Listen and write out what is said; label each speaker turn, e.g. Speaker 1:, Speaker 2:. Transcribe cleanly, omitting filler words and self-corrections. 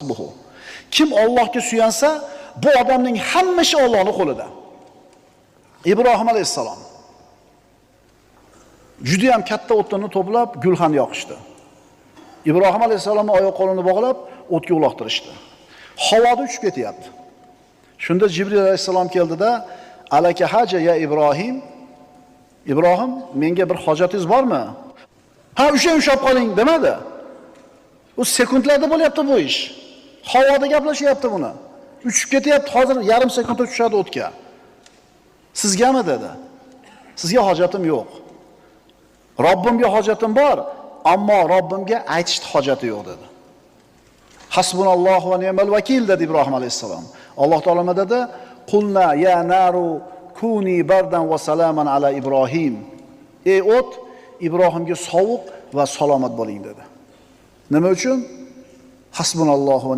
Speaker 1: Hasbuhu. Kim Allohga suyansa, bu odamning hamma ishi Allohning qo'lida. Ibrohim alayhissalom juda ham katta o'tinni to'plab gulxan yoqishdi. Ibrohim alayhissalomni oyoq qo'lini bog'lab o'tga uloqtirishdi. Havoda uchib ketyapti. Shunda Jibril alayhissalom keldida, "Alaka haja ya Ibrohim?" Ibrohim, menga bir hojatingiz bormi? Ha, ushlang, ushlab qoling demadi. U sekundlarda bo'lyapti bu ish. Havoda gaplashyapti buni. Uchib ketyapti, hozir yarim sekundda tushadi o'tga. Sizgami dedi. Sizga hojatim yo'q. Robbimga hojatim bor, ammo Robbimga aytishni hojati yo'q dedi. Hasbunallohu va ni'mal vakil dedi Ibrohim alayhissalom. Alloh taolo nima dedi? Qulna ya naru kuni bardan va salaman ala Ibrohim. Ey o't, Ibrohimga sovuq va salomat bo'ling dedi. Nima uchun? Hasbunallohu va